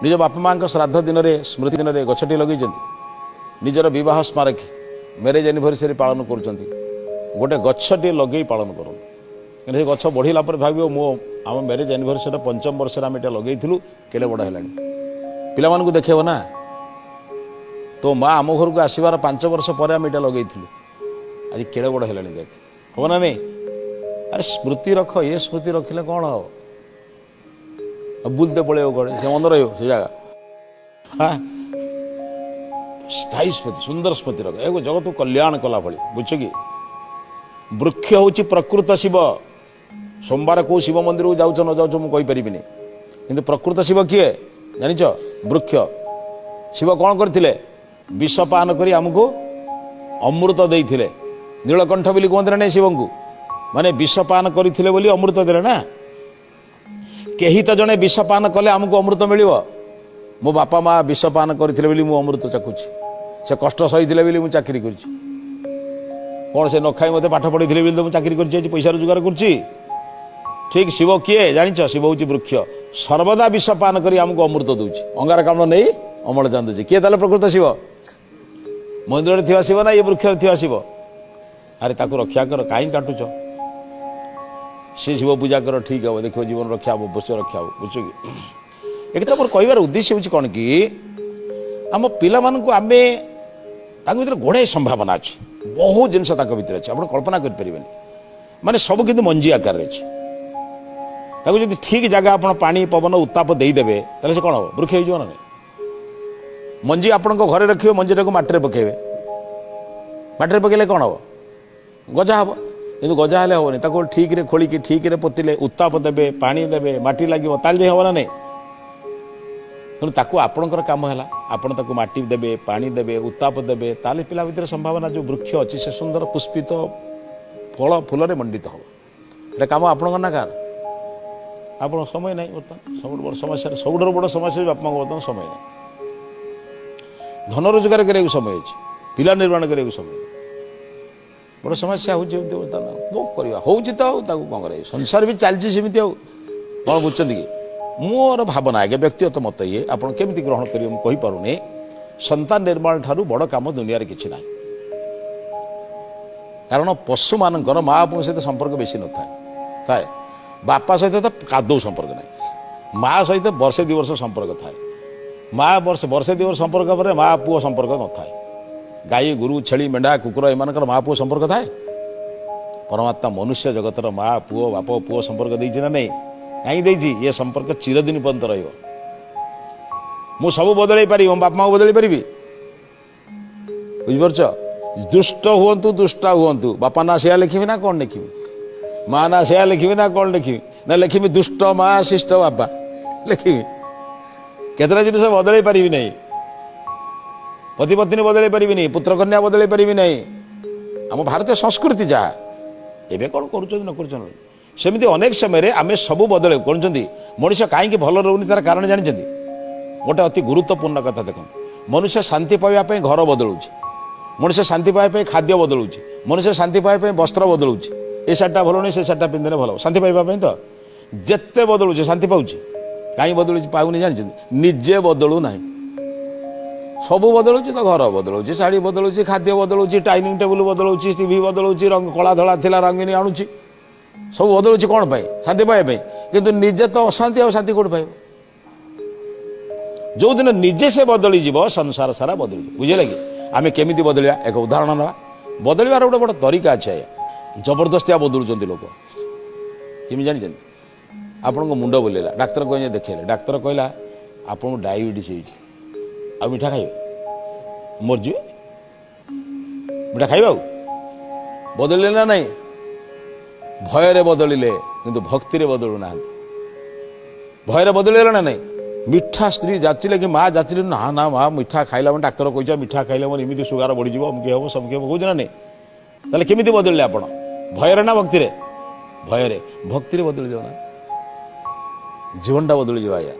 ନିଜ ବାପା ମାଆଙ୍କ ଶ୍ରାଦ୍ଧ ଦିନରେ, ସ୍ମୃତି ଦିନରେ ଗଛଟି ଲଗେଇଛନ୍ତି? ନିଜର ବିବାହ ସ୍ମାରକୀ, ମ୍ୟାରେଜ୍ ଆନିଭର୍ସରୀ ପାଳନ କରୁଛନ୍ତି, ଗୋଟେ ଗଛଟିଏ ଲଗେଇ ପାଳନ କରନ୍ତୁ। କିନ୍ତୁ ସେ ଗଛ ବଢ଼ିଲା ପରେ ଭାବିବ, ମୁଁ ଆମ ମ୍ୟାରେଜ୍ ଆନିଭର୍ସରୀର ପଞ୍ଚମ ବର୍ଷରେ ଆମେ ଏଇଟା ଲଗେଇଥିଲୁ, କେଡ଼େ ବଡ଼ ହେଲାଣି। ପିଲାମାନଙ୍କୁ ଦେଖେଇବ ନା, ତୋ ମା ଆମ ଘରକୁ ଆସିବାର 5 ବର୍ଷ ପରେ ଆମେ ଏଇଟା ଲଗେଇଥିଲୁ, ଆଜି କେଡ଼େ ବଡ଼ ହେଲାଣି ଦେଖ। ହବ ନା ନାଇଁ? ଆରେ ସ୍ମୃତି ରଖ। ଏ ସ୍ମୃତି ରଖିଲେ କ'ଣ ହବ? ଆଉ ବୁଲତେ ପଳେଇବ କୁଆଡ଼େ, ସେ ମନେ ରହିବ ସେ ଜାଗା? ହଁ, ସ୍ଥାୟୀ ସ୍ମୃତି, ସୁନ୍ଦର ସ୍ମୃତି ରଖ। ଏ ଜଗତକୁ କଲ୍ୟାଣ କଲା ଭଳି, ବୁଝଛ କି? ବୃକ୍ଷ ହେଉଛି ପ୍ରକୃତ ଶିବ। ସୋମବାର କେଉଁ ଶିବ ମନ୍ଦିରକୁ ଯାଉଛ ନ ଯାଉଛ ମୁଁ କହିପାରିବିନି, କିନ୍ତୁ ପ୍ରକୃତ ଶିବ କିଏ ଜାଣିଛ? ବୃକ୍ଷ। ଶିବ କ'ଣ କରିଥିଲେ? ବିଷ ପାନ କରି ଆମକୁ ଅମୃତ ଦେଇଥିଲେ। ନୀଳକଣ୍ଠ ବୋଲି କୁହନ୍ତି ନା ନାଇଁ ଶିବଙ୍କୁ? ମାନେ ବିଷ ପାନ କରିଥିଲେ ବୋଲି ଅମୃତ ଦେଲେ ନା। କେହି ତ ଜଣେ ବିଷ ପାନ କଲେ ଆମକୁ ଅମୃତ ମିଳିବ। ମୋ ବାପା ମା ବିଷ ପାନ କରିଥିଲେ ବୋଲି ମୁଁ ଅମୃତ ଚାଖୁଛି। ସେ କଷ୍ଟ ସହିଥିଲେ ବୋଲି ମୁଁ ଚାକିରି କରିଛି। କ'ଣ ସେ ନ ଖାଇ ମୋତେ ପାଠ ପଢ଼ିଥିଲେ ବୋଲି ତ ମୁଁ ଚାକିରି କରିଛି, ଆଜି ପଇସା ରୋଜଗାର କରୁଛି। ଠିକ ଶିବ କିଏ ଜାଣିଛ? ଶିବ ହେଉଛି ବୃକ୍ଷ। ସର୍ବଦା ବିଷ ପାନ କରି ଆମକୁ ଅମୃତ ଦଉଛି, ଅଙ୍ଗାରକାମ୍ଳ ନେଇ ଅମ୍ଳଜାନ ଦଉଛି। କିଏ ତାହେଲେ ପ୍ରକୃତ ଶିବ? ମନ୍ଦିରରେ ଥିବା ଶିବ ନା ଇଏ ବୃକ୍ଷରେ ଥିବା ଶିବ? ଆରେ ତାକୁ ରକ୍ଷା କର, କାହିଁ କାଟୁଛ? ସେ ଶିବ ପୂଜା କର, ଠିକ ହବ, ଦେଖିବ ଜୀବନ ରକ୍ଷା ହବ, ଅବଶ୍ୟ ରକ୍ଷା ହବ। ବୁଝଛ କି? ଏକ ତ ମୋର କହିବାର ଉଦ୍ଦେଶ୍ୟ ହେଉଛି କ'ଣ କି, ଆମ ପିଲାମାନଙ୍କୁ ଆମେ, ତାଙ୍କ ଭିତରେ ଗୁଡ଼ାଏ ସମ୍ଭାବନା ଅଛି, ବହୁତ ଜିନିଷ ତାଙ୍କ ଭିତରେ ଅଛି, ଆପଣ କଳ୍ପନା କରିପାରିବେନି। ମାନେ ସବୁ କିନ୍ତୁ ମଞ୍ଜି ଆକାରରେ ଅଛି। ତାକୁ ଯଦି ଠିକ ଜାଗା ଆପଣ ପାଣି, ପବନ, ଉତ୍ତାପ ଦେଇଦେବେ, ତାହେଲେ ସେ କ'ଣ ହବ? ବୃକ୍ଷ ହେଇଯିବ ନା ନାହିଁ? ମଞ୍ଜି ଆପଣଙ୍କ ଘରେ ରଖିବେ, ମଞ୍ଜିଟାକୁ ମାଟିରେ ପକେଇବେ। ମାଟିରେ ପକେଇଲେ କ'ଣ ହବ? ଗଜା ହବ। କିନ୍ତୁ ଗଜା ହେଲେ ହବନି, ତାକୁ ଠିକରେ ଖୋଳିକି ଠିକରେ ପୋତିଲେ, ଉତ୍ତାପ ଦେବେ, ପାଣି ଦେବେ, ମାଟି ଲାଗିବ, ତାହେଲେ ଯାଇ ହବ ନା ନାହିଁ? ତେଣୁ ତାକୁ ଆପଣଙ୍କର କାମ ହେଲା, ଆପଣ ତାକୁ ମାଟି ଦେବେ, ପାଣି ଦେବେ, ଉତ୍ତାପ ଦେବେ, ତାହେଲେ ପିଲା ଭିତରେ ସମ୍ଭାବନା ଯେଉଁ ବୃକ୍ଷ ଅଛି, ସେ ସୁନ୍ଦର ପୁଷ୍ପିତ ଫଳ ଫୁଲରେ ମଣ୍ଡିତ ହବ। ଏଇଟା କାମ ଆପଣଙ୍କ ନା କାହାର? ଆପଣ ସମୟ ନାହିଁ ବର୍ତ୍ତମାନ। ସବୁଠୁ ବଡ଼ ସମସ୍ୟା, ସବୁଠାରୁ ବଡ଼ ସମସ୍ୟା, ବାପା ମାଆଙ୍କ ବର୍ତ୍ତମାନ ସମୟ ନାହିଁ। ଧନ ରୋଜଗାର କରିବାକୁ ସମୟ ଅଛି, ପିଲା ନିର୍ମାଣ କରିବାକୁ ସମୟ ନାହିଁ। ବଡ଼ ସମସ୍ୟା ହେଉଛି ଏମିତି ବର୍ତ୍ତମାନ। କ'ଣ କରିବା? ହେଉଛି ତ ଆଉ ତାକୁ କ'ଣ କରିବା? ସଂସାର ବି ଚାଲିଛି ସେମିତି, ଆଉ କ'ଣ? ବୁଝୁଛନ୍ତି କି? ମୋର ଭାବନା ଆଜ୍ଞା, ବ୍ୟକ୍ତିଗତ ମତ ଇଏ, ଆପଣ କେମିତି ଗ୍ରହଣ କରିବେ ମୁଁ କହିପାରୁନି। ସନ୍ତାନ ନିର୍ମାଣ ଠାରୁ ବଡ଼ କାମ ଦୁନିଆରେ କିଛି ନାହିଁ। କାରଣ ପଶୁମାନଙ୍କର ମା ବାପାଙ୍କ ସହିତ ସମ୍ପର୍କ ବେଶୀ ନଥାଏ। ଥାଏ? ବାପା ସହିତ ତ ଆଦୌ ସମ୍ପର୍କ ନାହିଁ। ମା ସହିତ ବର୍ଷେ 2 ବର୍ଷ ସମ୍ପର୍କ ଥାଏ। ମା ବର୍ଷେ ବର୍ଷେ 2 ବର୍ଷ ସମ୍ପର୍କ ପରେ ମା ପୁଅ ସମ୍ପର୍କ ନଥାଏ। ଗାଈ, ଗୋରୁ, ଛେଳି, ମେଣ୍ଢା, କୁକୁର, ଏମାନଙ୍କର ମା ପୁଅ ସମ୍ପର୍କ ଥାଏ? ପରମାତ୍ମା ମନୁଷ୍ୟ ଜଗତର ମା ପୁଅ, ବାପ ପୁଅ ସମ୍ପର୍କ ଦେଇଛି ନା ନାହିଁ? କାହିଁକି ଦେଇଛି? ଏ ସମ୍ପର୍କ ଚିରଦିନ ପର୍ଯ୍ୟନ୍ତ ରହିବ। ମୁଁ ସବୁ ବଦଳେଇ ପାରିବି, ମୋ ବାପା ମାଆକୁ ବଦଳେଇ ପାରିବି? ବୁଝିପାରୁଛ? ଦୁଷ୍ଟ ହୁଅନ୍ତୁ, ଦୁଷ୍ଟା ହୁଅନ୍ତୁ, ବାପା ନାଁ ସେୟା ଲେଖିବି ନା କ'ଣ ଲେଖିବି? ମା ନାଁ ସେୟା ଲେଖିବି ନା କ'ଣ ଲେଖିବି? ନା ଲେଖିବି ଦୁଷ୍ଟ ମା, ଶିଷ୍ଟ ବାପା ଲେଖିବି? କେତେଟା ଜିନିଷ ବଦଳେଇ ପାରିବି ନାହିଁ। ପତି ପତ୍ନୀ ବଦଳେଇ ପାରିବିନି, ପୁତ୍ର କନ୍ୟା ବଦଳେଇ ପାରିବି ନାହିଁ। ଆମ ଭାରତୀୟ ସଂସ୍କୃତି ଯାହା, ଏବେ କ'ଣ କରୁଛନ୍ତି ନ କରୁଛନ୍ତି, ସେମିତି ଅନେକ ସମୟରେ ଆମେ ସବୁ ବଦଳେଇ କରୁଛନ୍ତି। ମଣିଷ କାହିଁକି ଭଲ ରହୁନି, ତାର କାରଣ ଜାଣିଛନ୍ତି? ଗୋଟେ ଅତି ଗୁରୁତ୍ୱପୂର୍ଣ୍ଣ କଥା ଦେଖନ୍ତୁ। ମନୁଷ୍ୟ ଶାନ୍ତି ପାଇବା ପାଇଁ ଘର ବଦଳୁଛି, ମଣିଷ ଶାନ୍ତି ପାଇବା ପାଇଁ ଖାଦ୍ୟ ବଦଳୁଛି, ମଣିଷ ଶାନ୍ତି ପାଇବା ପାଇଁ ବସ୍ତ୍ର ବଦଳୁଛି। ଏ ଶାଢ଼ୀଟା ଭଲ ନୁହେଁ, ସେ ଶାଢ଼ୀଟା ପିନ୍ଧିଲେ ଭଲ। ଶାନ୍ତି ପାଇବା ପାଇଁ ତ ଯେତେ ବଦଳୁଛି, ଶାନ୍ତି ପାଉଛି? କାହିଁ ବଦଳୁଛି ପାଉନି ଜାଣିଛନ୍ତି? ନିଜେ ବଦଳୁ ନାହିଁ। ସବୁ ବଦଳୁଛି ତ, ଘର ବଦଳୁଛି, ଶାଢ଼ୀ ବଦଳୁଛି, ଖାଦ୍ୟ ବଦଳୁଛି, ଡାଇନିଂ ଟେବୁଲ ବଦଳୁଛି, ଟିଭି ବଦଳୁଛି, ରଙ୍ଗ କଳା ଧଳା ଥିଲା ରଙ୍ଗିନୀ ଆଣୁଛି। ସବୁ ବଦଳୁଛି କ'ଣ ପାଇଁ? ଶାନ୍ତି ପାଇବା ପାଇଁ। କିନ୍ତୁ ନିଜେ ତ ଅଶାନ୍ତି, ଆଉ ଶାନ୍ତି କୋଉଠି ପାଇବ? ଯୋଉଦିନ ନିଜେ ସେ ବଦଳିଯିବ, ସଂସାର ସାରା ବଦଳିଯିବ। ବୁଝିଲେ କି? ଆମେ କେମିତି ବଦଳିବା, ଏକ ଉଦାହରଣ ନେବା। ବଦଳିବାର ଗୋଟେ ବଡ଼ ତରିକା ଅଛି ଆଜ୍ଞା। ଜବରଦସ୍ତିଆ ବଦଳୁଛନ୍ତି ଲୋକ। କେମିତି ଜାଣିଛନ୍ତି? ଆପଣଙ୍କ ମୁଣ୍ଡ ବୁଲେଇଲା, ଡାକ୍ତର କହିଲେ, ଦେଖେଇଲେ, ଡାକ୍ତର କହିଲା ଆପଣଙ୍କୁ ଡାଇବେଟିସ୍ ହେଇଛି। ଆଉ ମିଠା ଖାଇବେ? ମରିଯିବେ। ମିଠା ଖାଇବେ? ଆଉ ବଦଳିଲେ ନା ନାହିଁ? ଭୟରେ ବଦଳିଲେ, କିନ୍ତୁ ଭକ୍ତିରେ ବଦଳୁ ନାହାନ୍ତି। ଭୟରେ ବଦଳିଗଲେ ନା ନାହିଁ? ମିଠା ସ୍ତ୍ରୀ ଯାଚିଲେ କି ମା ଯାଚିଲେ, ନା ନା ମା, ମିଠା ଖାଇଲା ମାନେ ଡାକ୍ତର କହିଛ, ମିଠା ଖାଇଲେ ମାନେ ଏମିତି ସୁଗାର ବଢ଼ିଯିବ, ଅମକି ହେବ, ସମକି ହେବ, କହୁଛି ନା ନାହିଁ? ତାହେଲେ କେମିତି ବଦଳିଲେ ଆପଣ? ଭୟରେ ନା ଭକ୍ତିରେ? ଭୟରେ। ଭକ୍ତିରେ ବଦଳିଯିବ ନା, ଜୀବନଟା ବଦଳିଯିବ ଆଜ୍ଞା।